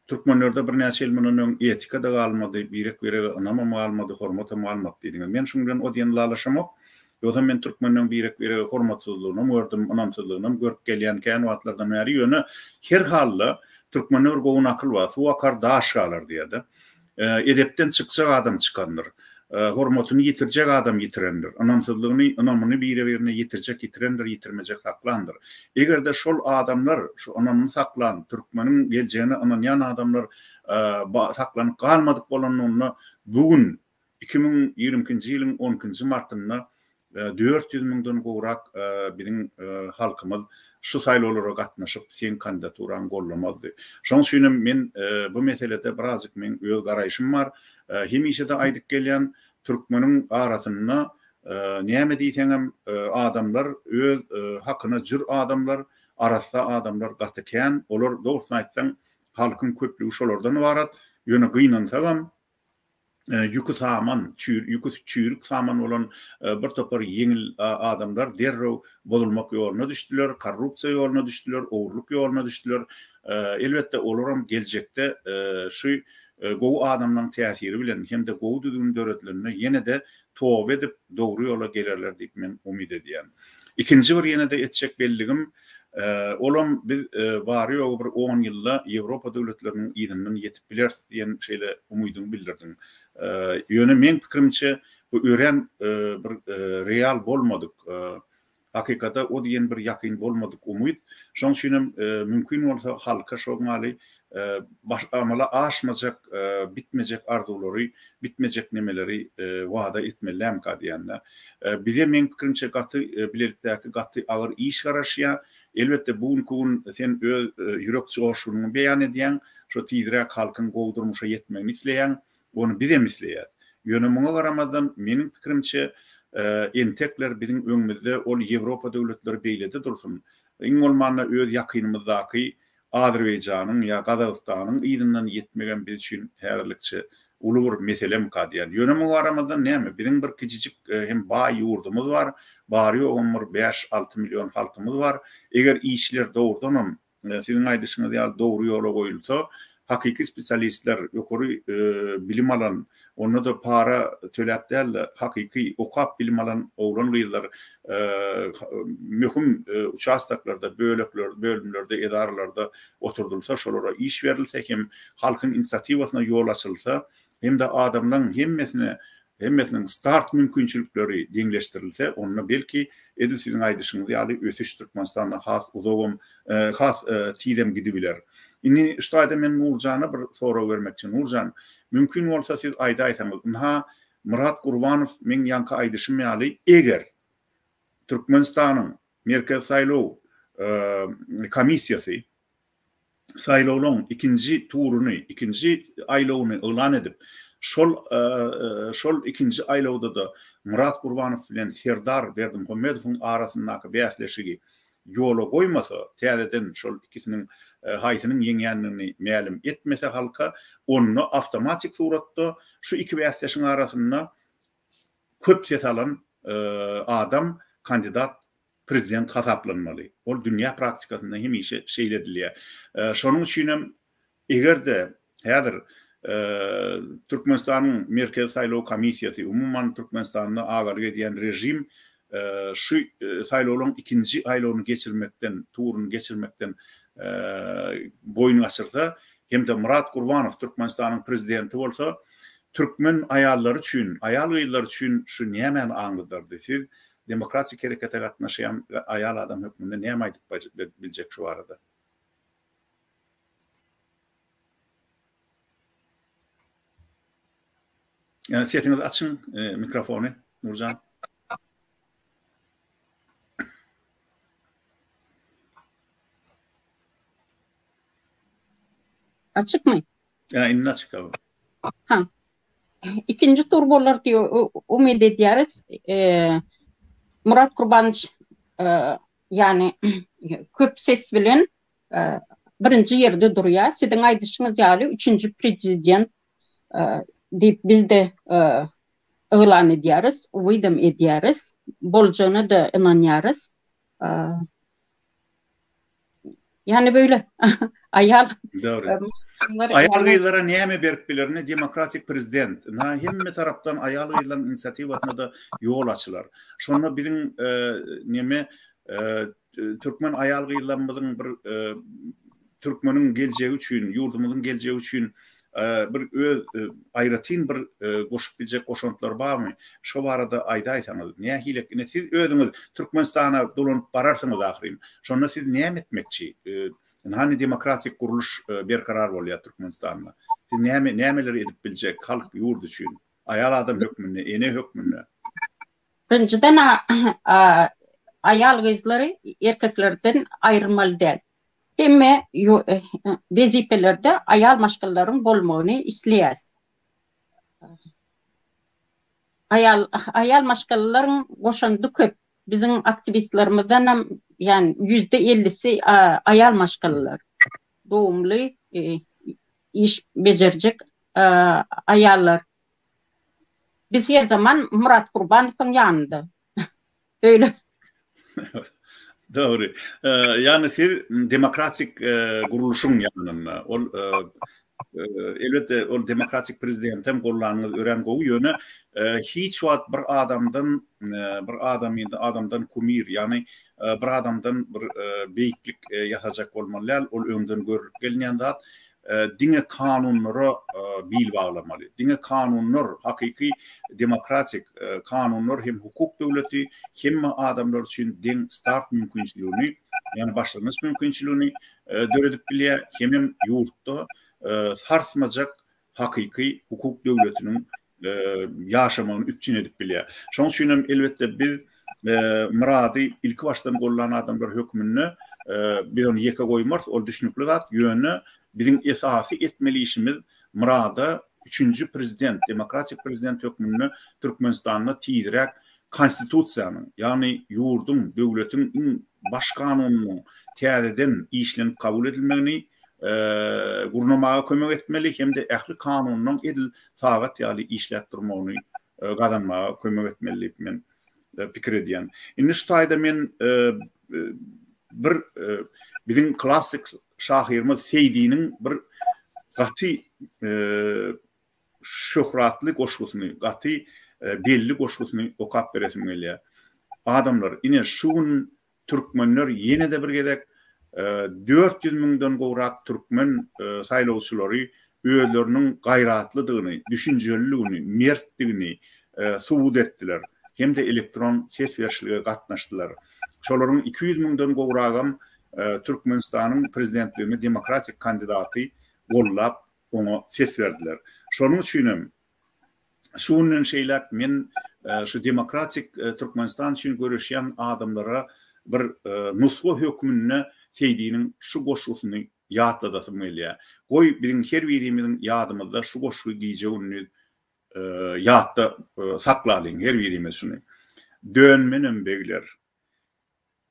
Türkmenlerde birnäçe ýyl mundan öň etika-da galmady, birek-birege ynamam galmady, hormatam galmady diýdiňiz. Men şuň bilen o diýen ylalaşamok. Ýogsam men türkmenleň birek-birege hormatsyzlygynam gördüm, ynamsyzlygynam görüp gelýän kän wagtlardan bäri. Ýöne her halda türkmende bir gowy nakyl bar, Suw akar, daş galar diýýär-de. Edepden çykjak adam çykandyr. Hormatyny ýitirjek adam ýitirendir. Ynamsyzlygyny, ynamyny bire-birine ýitirjek ýitirendir, ýitirmejek saklandyr. Eger-de şol adamlar, şu ynamyny saklan, türkmeniň geljegine ynanýan adamlar saklanyp galmadyk bolanlygynda bu gün 2022-nji ýylyň on ikinji martynda 400 müňden gowrak biziň halkymyz şu saýlawlara gatnaşyp, seň kandidaturaňy gollamazdy. Şonuň üçin hem men bu meselede birazjyk meň öz garaýşym bar. Hemişe-de aýdyp gelýän, türkmeniň arasynda näme diýseňem adamlar öz hakyna jür adamlar, arassa adamlar gaty kän. Olar dogrusyny aýtsaň, halkyň köplügi şolardan ybarat. Ýöne gynansagam, ýüki saman, ýüki çüýrük saman bolan bir topar ýeňil adamlar derrew bozulmak ýoluna düşdüler, korrupsiýa ýoluna düşdüler, ogurlyk ýoluna düşdüler. Elbetde, olaram geljekde şu gowy adamlaryň täsiri bilen hem-de gowy düzgün döredilende ýene-de toba edip, dogry ýola gelerler diýip men umyt edýän. Ikinji bir ýene-de etjek belligim, Olam biz bary-ýogy bir on ýylda Ýewropa döwletleriniň yzyndan ýetip bileris diýen şeýle umydyňy bildirdiň. Ýöne meň pikirimçe bu örän bir real bolmadyk, hakykata o diýen bir ýakyn bolmadyk umyt. Şoň üçinem mümkin bolsa halka şoň ýaly amala aşmajak, bitmejek arzuwlary, bitmejek nemeleri wada etmelilämika diýende. Bize meň pikirimçe gaty bilelikdäki gaty agyr iş garaşýar. Elbetde bu günki gün sen öz ýürek joşgunyňy beýan edýäň, şo tizräk halkyň gowy durmuşa ýetmegini isleýäň, ony bizem isleýäs. Ýöne muňa garamazdan meniň pikirimçe entekler biziň öňümizde ol Ýewropa döwletleri beýlede dursun, iň bolmanda öz ýakynymyzdaky Azerbaýjanyň ýa Gazagystanyň yzyndan ýetmegem biz üçin häzirlikçe uly bir meselemika diýýän. Ýöne muňa garamazdan näme, biziň bir kiçijik hem baý ýurdumyz bar, bary-ýogam bir bäş-alty million halkymyz bar. Eger işler dogrudanam siziň aýdyşyňyz ýaly dogry ýola goýulsa, hakyky spesialistler, ýokary bilim alan, Onda-da para töläp däl-de, hakyky okap bilim alan oglan-gyzlar möhüm uçastoklarda, bölekler, bölümlerde, edaralarda oturdylsa, şolara iş berilse hem halkyň inisiatiwasyna ýol açylsa hem-de adamlaryň hemmesine hemmesiniň start mümkinçilikleri deňleşdirilse, onda belki, edil siziň aýdyşyňyz ýaly, ösüş Türkmenistanda has uzagam, has tizem gidibiler. Indi şu taýda men Nurjana bir sorag bermekçi. Nurjan, Mümkin bolsa siz aýdaýsaňyz, ynha, Myrat Gurbanow meň ýaňky aýdyşym ýaly, eger Türkmenistanyň Merkezi saýlaw komissiýasy saýlawlaryň ikinji turuny, ikinji aýlawyny yglan edip, şol şol ikinji aýlawda-da Myrat Gurbanow bilen Serdar Berdimuhamedowyň arasyndaky bäsleşigi ýola goýmasa, täzeden şol ikisiniň haýsynyň ýeňýändigini mälim etmese halka, onda awtomatik suratda şu iki bäsdeşiň arasynda köp ses alan adam kandidat prezident hasaplanmaly. Ol dünýä praktikasynda hemişe şeýle edilýär. Şonuň üçinem Eger-de häzir Türkmenistanyň Merkezi saýlaw komissiýasy, umuman Türkmenistanda agalyk edýän režim şu saýlawlaryň ikinji aýlawyny geçirmekden, turuny geçirmekden boýun gaçyrsa hem-de Myrat Gurbanow Türkmenistanyň prezidenti bolsa, türkmen aýallary üçin, aýal-gyzlar üçin şu nämäni aňladardy? Siz demokratik herekete gatnaşýan aýal adam hökmünde näme aýdyp biljek şu barada? Sesiňizi açyň mikrofony Nurjan. Açykmy? Ýa indi açyk abi. Ha. Ikinji tur bolar diýip umyt edýäris. Murat Kurbanowiç ýani köp ses bilen birinji ýerde durýar. Siziň aýdyşyňyz ýaly üçünji prezident diýip biz-de yglan edýäris, umydam edýäris. Boljagyna-da ynanýarys. Ýani böyle aýal Dogry. Aýal gyzlara näme berip bilerini demokratik prezident. Na hemme tarapdan aýal gyzlaryň inisiatiwasyna-da ýol açylar. Şonda biziň neme türkmen aýal gyzlarymyzyň bir Türkmeniň geljegi üçin, ýurdumyzyň geljegi üçin bir öz aýratyn bir goşup biljek goşantlary barmy? Şo barada aýdaýsaňyz, nähili, ine siz özüňiz Türkmenistana dolanyp bararsyňyz ahyryn. Şonda siz näme etmekçi? Hany demokratik gurluş berkarar bolýar Türkmenistanda. Siz näme, nämeleri edip biljek halk, ýurt üçin? Aýal adam hökmünde, ene hökmünde. Birinjiden aýal gyzlary erkeklerden aýyrmaly däl. Hemme wezipelerde aýal maşgalalaryň bolmagyny isleýäs. Aýal aýal maşgalalaryň goşandy köp. Biziň aktiwistlerimizdenem ýani ýüzde ellisi aýal maşgalalar. Dogumly iş bejerjek aýallar. Biz her zaman Myrat Gurbanowyň ýanynda. Öýle. Dogry. Ýagny siz demokratik gurluşyň ýanynda. Ol elbetde ol demokratik prezidenti hem gollanyňyz örän gowy, ýöne hiç wagt bir adamdan bir adamy adamdan kumir, ýagny bir adamdan bir beýiklik ýasajak bolmaly däl. Ol öňden görlüp gelinýän zat. Diňe kanunlara bil baglamaly. Diňe kanunlar, hakyky demokratik kanunlar hem hukuk döwleti hemme adamlar üçin deň start mümkinçiligini, ýagny başlangyç mümkinçiligini döredip bilýär, hemem ýurtda sarsmajak hakyky hukuk döwletiniň ýaşamagyny üpjün edip bilýär. Şonuň üçin hem elbetde biz Myrady ilki başdan gollan adamlar hökmünde biz ony ýeke goýmarys, ol düşnükli zat, ýöne biziň esasy etmeli işimiz Myrada üçünji prezident, demokratik prezident hökmünde Türkmenistanda tizräk Konstitusiýanyň, ýagny ýurduň, döwletiň iň baş kanunynyň täzeden işlenip kabul edilmegini gurnamaga kömek etmeli hem-de ähli kanunyň edil sagat ýaly işläp durmagyny gazanmaga kömek etmeli diýip men pikir edýän. Indi şu taýda men bir biziň klassyk şahyrymyz Seýdiniň bir gaty şöhratly goşgusyny, gaty belli goşgusyny okap beresim gelýär. Adamlar, ine şu gün Türkmenler ýene-de bir gezek 400 müňden gowrak türkmen saýlawçylary özleriniň gaýratlydygyny, düşünjeliligini, mertdigini subut etdiler hem-de elektron ses berişlige gatnaşdylar. Şolaryň 200 müňden gowragam Türkmenistanyň prezidentligine demokratik kandidaty gollap, oňa ses berdiler. Şonuň üçinem Şu günden şeýläk men şu demokratik Türkmenistan üçin göreşýän adamlara bir nusga hökmünde Seýdiniň şu goşgusyny ýatladasym gelýär. Goý, biziň her birimiziň ýadymyzda şu goşgy gije-gündiz ýatda saklalyň her birimiz şuny. Dönmenem begler.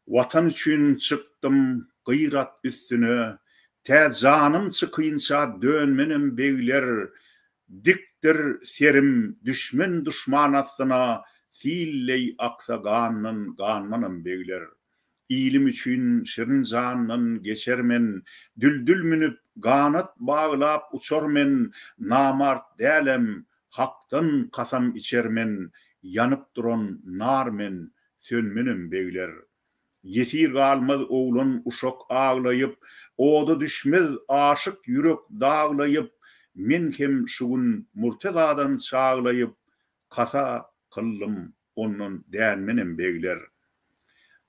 Watan üçin çykdym gyrat üstüne, Tä janym çykynça dönmenem begler, Dikdir serim düşmen duşman astyna, Sil deý aksa gandan ganmanam begler. Ilim üçin şirin jandan geçer men, Düldül münüp, ganat baglap uçar men, Namart dälem, Hakdan kasam içer men, Ýanyp duran nar men, Sönmenem begler. Ýesir galmaz oglan uşak aglaýyp, Oda düşmez aşyk ýürek daglaýyp, Men hem şu gün Murtezadan çaglaýyp, Kasa kyldym ondan dänmenem begler.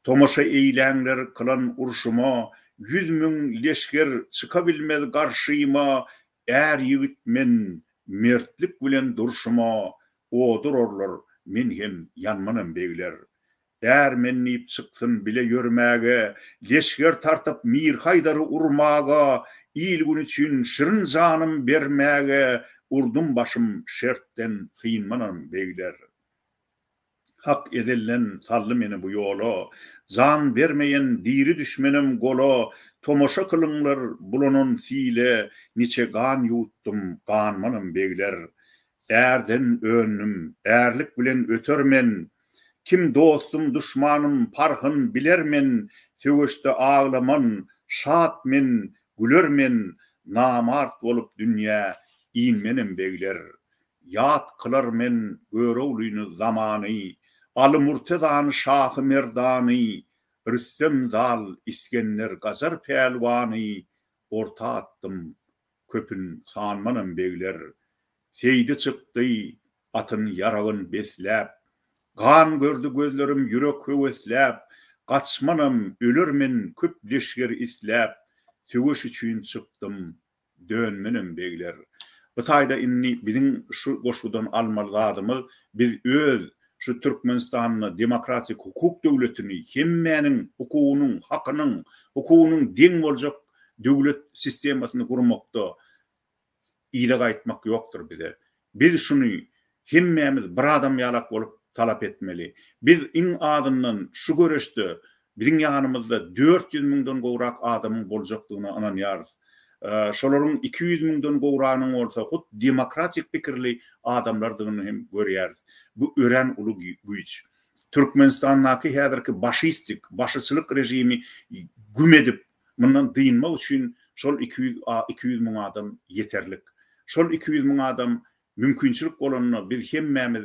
Tomaşa eýläňler kylan urşuma, 100 müň leşger çykabilmez garşyma, Är ýigit men mertlik bilen durşuma, Oda urarlar, men hem ýanmanam begler. Är men diýip çyksyn bile ýörmäge, Leşger tartyp Mir Haýdary urmaga, Il-gün üçin şirin janym bermäge, Urdum başym şertden synmanam begler. Hak ezelden saldy meni bu ýola, Jan bermeýen diri düşmenem gola, Tomaşa kylyňlar bulanan sile, Niçe gan ýuwutdym, ganmanam begler. Ärden öndüm, ärlik bilen öter men, Kim dostum, duşmanym parhyn biler men, Söweşde aglaman, şat men, güler men, Namart bolup dünýä inmenem begler. Ýat kylar men Göroglyny zamany, Aly Murtezany şahy merdany, Rüstem Zal, Isgender Gajar pälwany, Orta atdym, köpün sanmanam begler. Seýdi çykdy, atyn ýaragyn besläp, Gan gördi gözlerim ýürek höwesläp, Gaçmanam, öler men köp leşger isläp, Söweş üçin çykdym, dönmenem begler. Bu taýda indi biziň şu goşgudan almaly zadymyz biz öz şu Türkmenistanda demokratik hukuk döwletini hemmäniň hukugynyň hakynyň hukugynyň deň boljak döwlet sistemasyny gurmakda yza gaýtmak ýokdur bize. Biz şuny hemmämiz bir adam ýalak bolup talap etmeli. Biz iň azyndan şu göreşde biziň ýanymyzda 400 müňden gowrak adamyň boljakdygyna ynanýarys. Şolaryň 200 müňden gowragynyň bolsa hut demokratik pikirli adamlardygyny hem görýäris. Bu örän uly güýç. Türkmenistandaky häzirki başistik, başyçylyk režimi güm edip, Mundan dynmak üçin şol 200 200 müň adam ýeterlik. Şol 200 müň adam mümkinçilik bolanda biz hemmämiz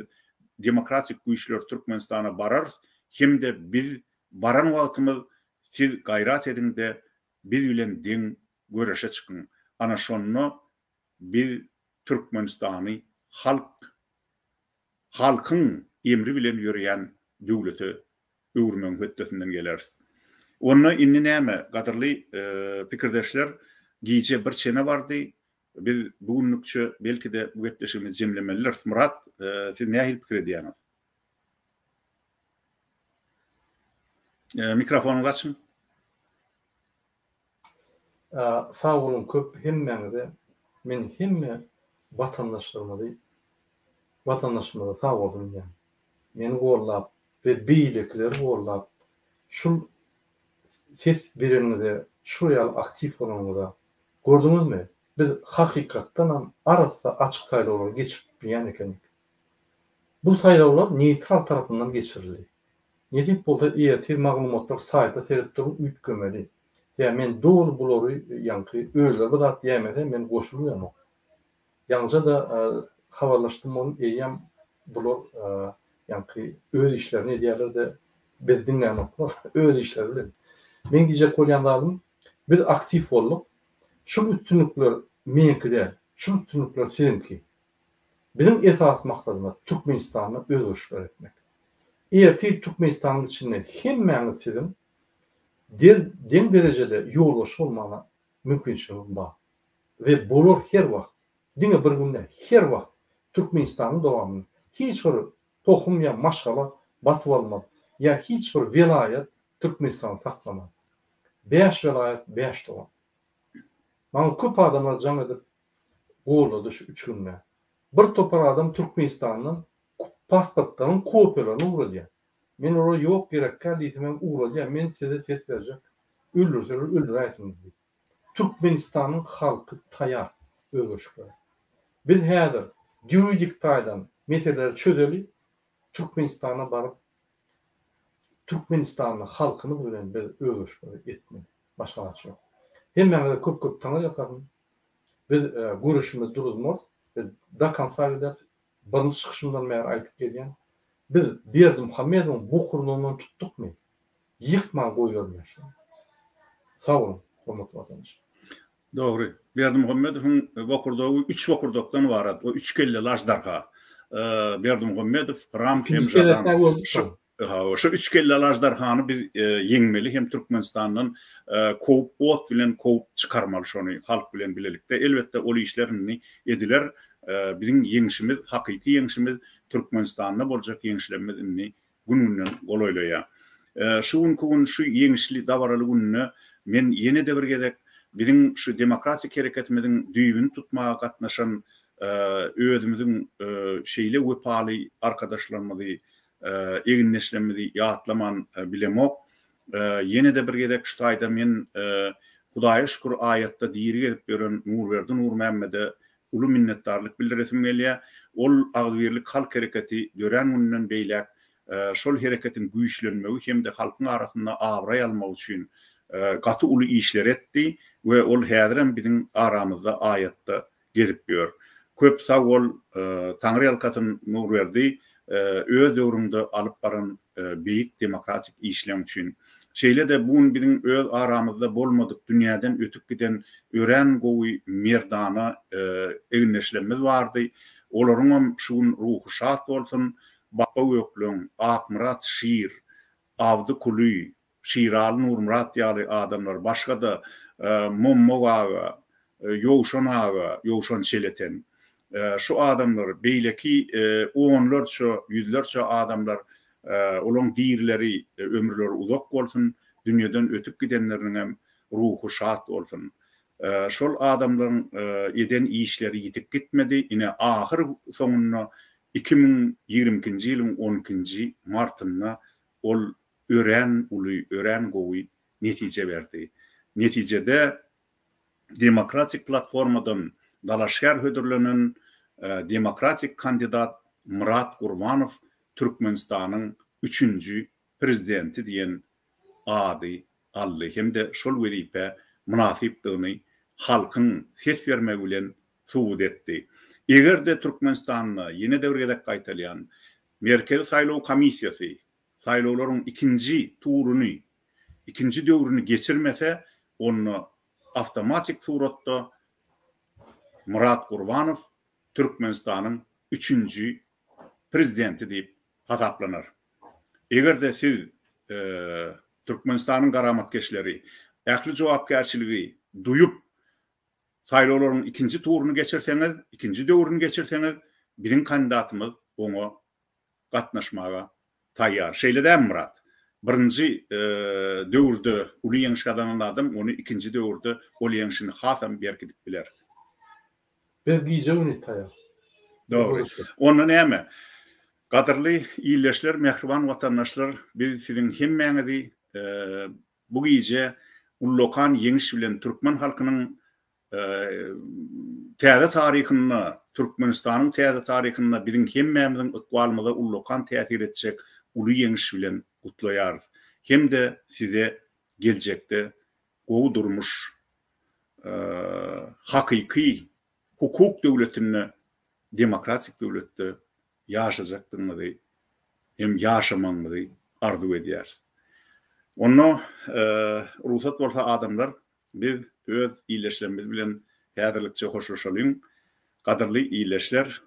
demokratik güýçler Türkmenistana bararys hem-de biz baran wagtymyz siz gaýrat ediňde biz bilen deň göreşe çykyň. Ana şonda biz Türkmenistany halk halkyň emri bilen ýöreýän döwlete öwürmegiň hötdesinden geleris. Onda indi näme, gadyrly pikirdeşler, gije bir çene bardy. Biz bu günlükçe, belki-de, bu gepleşigimizi jemlemelidiris. Myrat, siz nähili pikir edýäňiz? Mikrofonyňyzy açyň. Sag boluň köp hemmäňize. Men hemme watandaşlarymyzy watandaşymyza sag bolsun diýýän. Meni gollap we beýlekileri gollap şul ses bereniňize şul ýaly aktiw bolanyňyza gördüňizmi biz hakykatdanam arassa açyk saýlawlary geçirip bilýän ekenik. Bu saýlawlar neýtral tarapyndan geçirildi. Nesip bolsa ertir maglumatlar saýta seredip duruň üýtgemeli. Ýa men doly bulary ýaňky özleri bir zat diýäýmese men goşulmaýamok. Ýaňyja-da habarlaşdym ony eýýäm bular ýaňky öz işlerini edýärler-de bizi diňlänoklar öz işleri bilen. Meň diýjek bolýan zadym biz aktiw bolduk. Şul üstünlikler meňki däl, şul üstünlikler siziňki. Biziň esasy maksadymyz Türkmenistanda özgerişikler etmek. Ertir Türkmenistanyň içinde hemmäňiz siziň Der deň derejede ýolbaşçy bolmaga mümkinçiligiňiz bar. We bolar her wagt, diňe bir gün däl, her wagt Türkmenistanyň dowamynda hiç bir tohum ýa maşgala basyp almaz, ýa hiç bir welaýat Türkmenistany saklamaz. Bäş welaýat bäş dogan. Maňa köp adamlar jaň edip gollady şu üç günde. Bir topar adam Türkmenistandan pasportlaryň kopiýalaryny ugradýar. Men olara ýok gerekgäl diýsemem ugradýar men size ses berjek öldürseler öldüräýsiniz diýip. Türkmenistanyň halky taýar özgerişiklere. Biz häzir ýuridik taýdan meseleleri çözeli Türkmenistana baryp Türkmenistanda halkymyz bilen biz özgerişikleri etmeli. Başga zat ýok. Hemmäňize köp köp taňyrýalkasyn. Biz göreşimizi duruzmarys. Biz do konca gideris. Birinji çykyşymdan bäri aýdyp gelýän, biz Berdimuhamedowyň bokurdagyndan tutdukmy, ýykman goýbermeris şony. Sag boluň, hormatly watandaşlar. Dogry. Berdimuhamedowyň bokurdagy üç bokurdakdan ybarat. O üç kelleli aždarha. Berdimuhamedow, Hram hem Žadan. Şu Hawa, şu üç kelleli aždarhany biz ýeňmeli hem Türkmenistandan kowup ot bilen kowup çykarmaly şony halk bilen bilelikde. Elbetde ol işler indi ediler. Biziň ýeňşimiz, hakyky ýeňşimiz Türkmenistanda boljak ýeňişlerimiz indi. gün-günden golaýlaýar. Şu günki gün şu ýeňişli dabaraly günde men ýene-de bir gezek biziň şu demokratik hereketimiziň düýbüni tutmaga gatnaşan özümiziň şeýle wepaly arkadaşlarymyzy, egindeşlerimizi ýatlaman bilemok. Ýene-de bir gezek şu taýda men Hudaýa şükür aýatda diri gezip ýören Nurberdi Nurmämmede uly minnetdarlyk bildiresim gelýär. Ol Agzybirlik halk hereketi dörän gününden beýläk şol hereketiň güýçlenmegi hem-de halkyň arasynda abraý almagy üçin gaty uly işleri etdi we ol häzirem biziň aramyzda aýatda gezip ýör. Köp sag bol, Taňryýalkasyn Nurberdi, öz döwrüňde alyp baran beýik demokratik işleň üçin. Şeýle-de bu gün biziň öz aramyzda bolmadyk, dünýäden ötüp giden örän gowy merdana egindeşlerimiz bardy. Olaryňam şu gün ruhy şat bolsun. Bapba Gökleň, Akmyrat Şir, Abdy Kuly, Şiraly Nurmyrat ýaly adamlar, başga-da Mommak aga, Ýowşan aga, Ýowşan Çeleten, şu adamlar, beýleki onlarça, ýüzlerçe adamlar, olaň dirileri ömürleri uzak bolsun, dünýeden ötüp gidenleriniňem ruhy şat bolsun. Şol adamlaryň eden işleri ýitip gitmedi, ine ahyr soňunda 2022-nji ýylyň on ikinji martynda ol örän uly, örän gowy netije berdi. Netijede Demokratik platformadan dalaşgär hödürlenen demokratik kandidat Myrat Gurbanow Türkmenistanyň üçünji Prezidenti diýen ady aldy hem-de şol wezipä mynasypdygyny halkyň ses bermegi bilen subut etdi. Eger-de Türkmenistanda, ýene-de bir gezek gaýtalýan, Merkezi saýlaw komissiýasy saýlawlaryň ikinji turuny, ikinji döwrüni geçirmese, onda awtomatik suratda Myrat Gurbanow Türkmenistanyň üçünji Prezidenti diýip hasaplanar. Eger-de siz, Türkmenistanyň garamatkeşleri, ähli jogapkärçiligi duýup, saýlawlaryň ikinji turuny geçirseňiz, ikinji döwrüni geçirseňiz, biziň kandidatymyz oňa gatnaşmaga taýýar. Şeýle dälmi, Myrat? Birinji döwürde uly ýeňiş gazanan adam ony ikinji döwürde ol ýeňşini hasam berkidip biler. Biz gije-gündiz taýýar. Dogry. Onda näme? Gadyrly ildeşler, mähriban watandaşlar, biz siziň hemmäňizi bu gije ullakan ýeňiş bilen türkmen halkynyň Täze taryhynda, Türkmenistanyň täze taryhynda biziň hemmämiziň ykbalymyza ullakan täsir etjek uly ýeňiş bilen gutlaýarys hem-de size geljekde gowy durmuş, hakyky hukuk döwletinde, demokratik döwletde ýaşajakdygyňyzy hem ýaşamagyňyzy arzuw edýäris. Onda rugsat bolsa adamlar biz öz ildeşlerimiz bilen häzirlikçe hoşlaşalyň. Gadyrly ildeşler,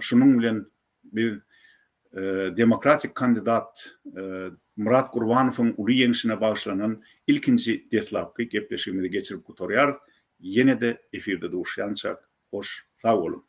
şunuň bilen biz demokratik kandidat Myrat Gurbanowyň uly ýeňşine bagyşlanan ilkinji deslapky gepleşigimizi geçirip gutarýarys. Ýene-de efirde duşýançak hoş sag boluň!